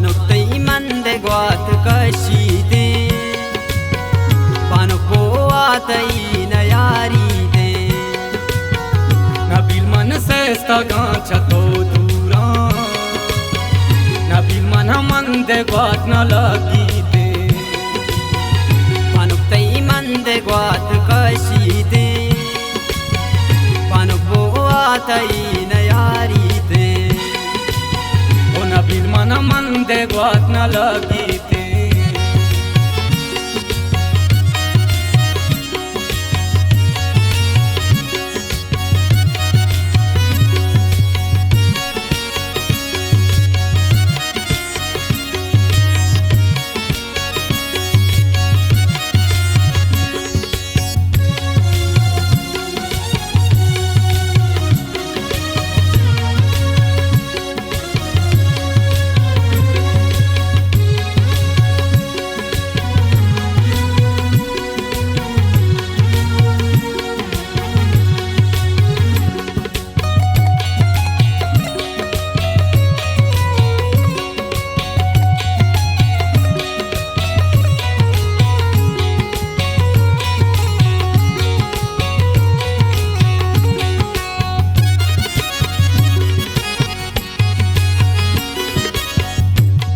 بانک تئی مند گوات کشیتیں، بانک بوا تئی نیاریتیں۔ نبیل من سستگاں چہ تو دوراں، نبیل من مند گوات نہ لگیتیں۔ بانک تئی مند گوات کشیتیں، بانک بوا تئی نیاریتیں۔ او نبیل من مند گوات نہ لگیتیں۔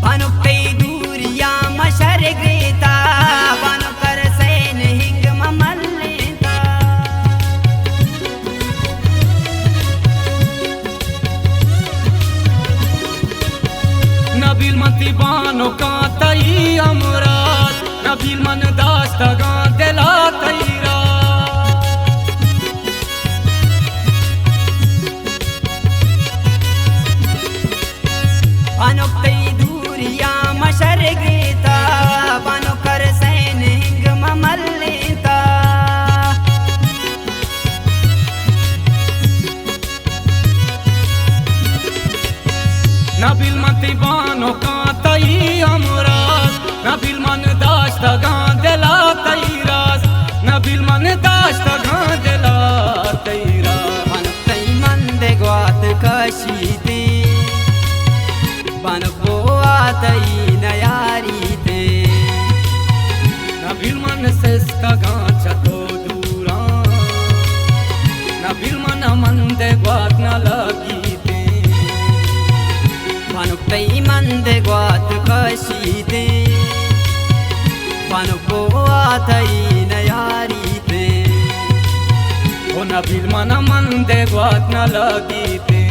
بانک تئی دوریا مشرگیتا، بانک کرسین ہنگ مملیتا۔ نبیل من تئی بانکاں تئی ہمراز، نبیل من داشتگاں دلا تئی راز۔ بانک تئی دوریا مشرگیتا، بانک کرسین ہنگ مملیتا۔ نبیل من تئی بانکاں تئی ہمراز، نبیل من داشتگاں دلا تئی راز، نبیل من داشتگاں دلا تئی راز۔ بانک تئی مند گوات کشیتیں، بانک بوا تئی نیاریتیں۔ نبیل من سستگاں چہ تو دوراں، نبیل من مند گوات نہ لگیتیں۔ بانک تئی مند گوات کشیتیں، بانک بوا تئی نیاریتیں۔ او نبیل من مند گوات نہ لگیتیں۔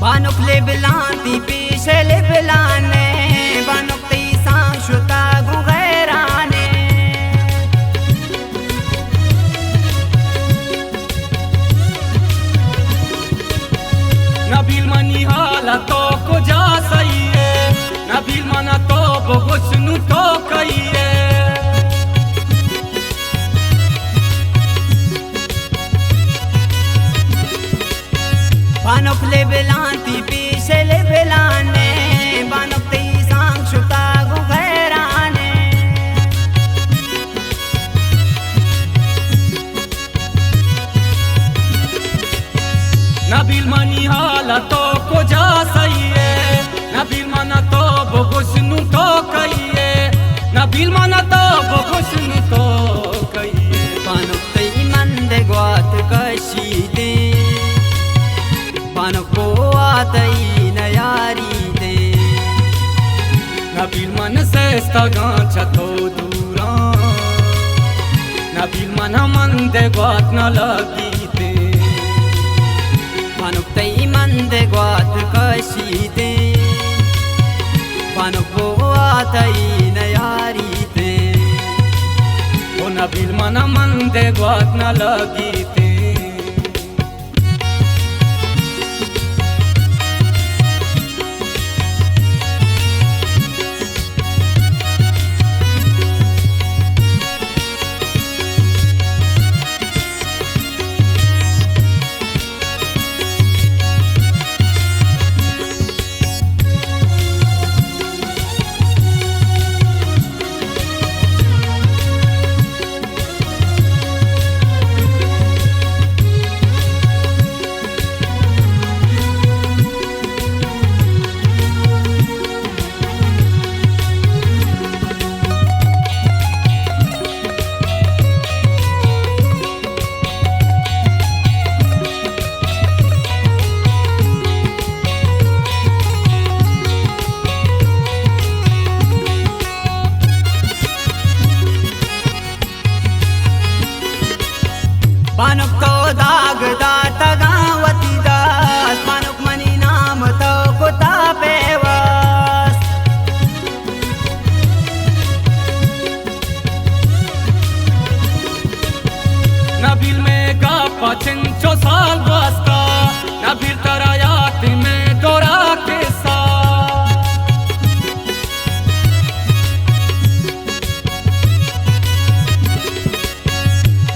بانک لبلان تئی پیش لبلانے، بانک تئی سانگ شتا گوں غیرانے۔ نبیل منی حال تو کجا سہی ئے؟ نبیل منا تو بگوش نوں تو کئی ئے؟ بانک لبلان تئی پیش لبلانے، بانک تئی سانگ شتا گوں غیرانے۔ نبیل منی حال تو کجا سہی ئے؟ نبیل منا تو بگوش نوں تو کئی ئے؟ نبیل منا تو بگوش نوں تو کئی ئے؟ بانک تئی مند گوات کشیتیں، بانک بوا تئی نیاریتیں۔ نبیل من استگاں چہ تو دوراں، نبیل من ءَ مند ءِ گوات نہ لگیتیں۔ بانک تئی مند ءِ گوات کشیتیں، بانک بوا تئی نیاریتیں۔ او نبیل من ءَ مند ءِ گوات نہ لگیتیں۔ بانک تو داگ داتگاں وتی دست، بانک منی نام تو کتا پیوست۔ نبیل مئے گپ ءَ چنچو سال گوستا، نبیل ترا یات مئے دورا کسا۔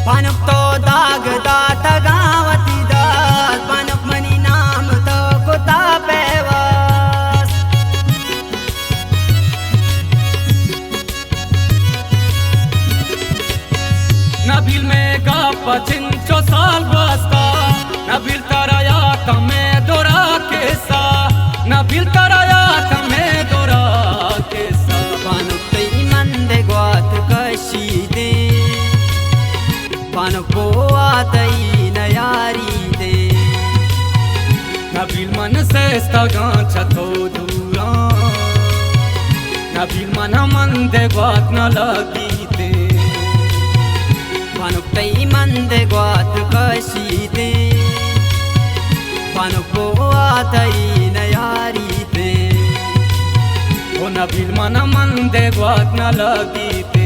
بانک تو داگ داتگاں وتی دست، بانک منی نام تو کتا پیوست۔ نبیل مئے گپ ءَ چنچو سال گوستا، نبیل ترا یات مئے دورا کسا، نبیل ترا یات مئے دورا کسا۔ بانک تئی مند ءِ گوات کشیتیں، بانک بوا تئی نیاریتیں۔ نبیل من سستگاں چہ تو دوراں، نبیل من ءَ مند ءِ گوات نہ لگیتیں۔ بانک تئی مند ءِ گوات کشیتیں، بانک بوا تئی نیاریتیں۔ او نبیل من ءَ مند ءِ گوات نہ لگیتیں۔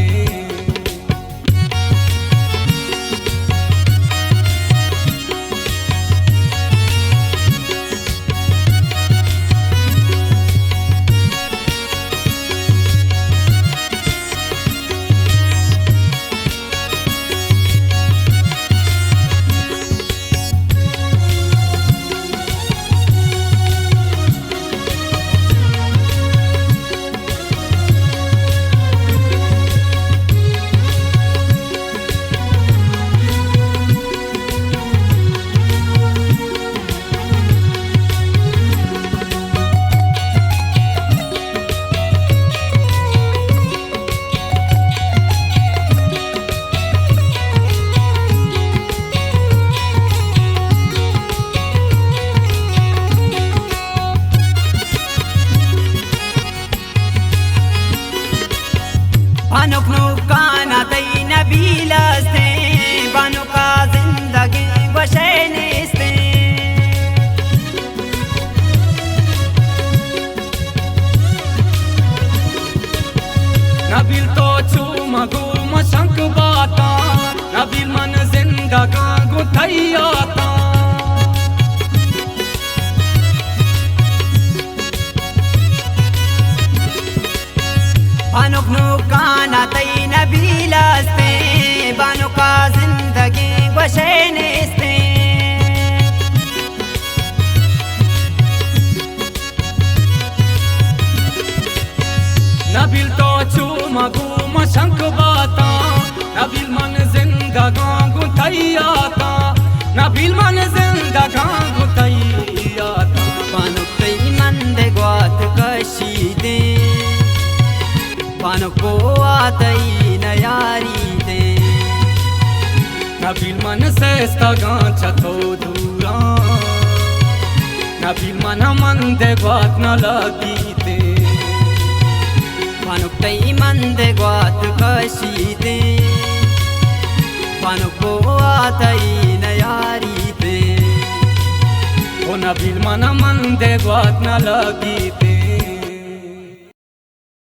بانک نوکان ءَ تئی نبیل استیں، بانک ءَ زندگیں گوشئے نیستیں۔ نبیل تو چو مگو مشنک باتاں، نبیل من زندگاں گوں تئی یاتاں۔ بانک نوکان ءَ تئی نبیل استیں، بانک ءَ زندگیں گوشئے نیستیں۔ نبیل تو چو مگو مشنک باتاں، نبیل من زندگاں گوں تئی یاتاں، نبیل من زندگاں گوں تئی یاتاں۔ بانک تئی مند ءِ گوات کشیتیں، بانک بوا تئی نیاریتیں۔ نبیل من سستگاں چہ تو دوراں، نبیل من ءَ مند ءِ گوات نہ لگیتیں۔ بانک تئی مند گوات کشیتیں، پنکو آ تئی نیاریتیں۔ او نبیل، من مند گوات نہ لگیتیں،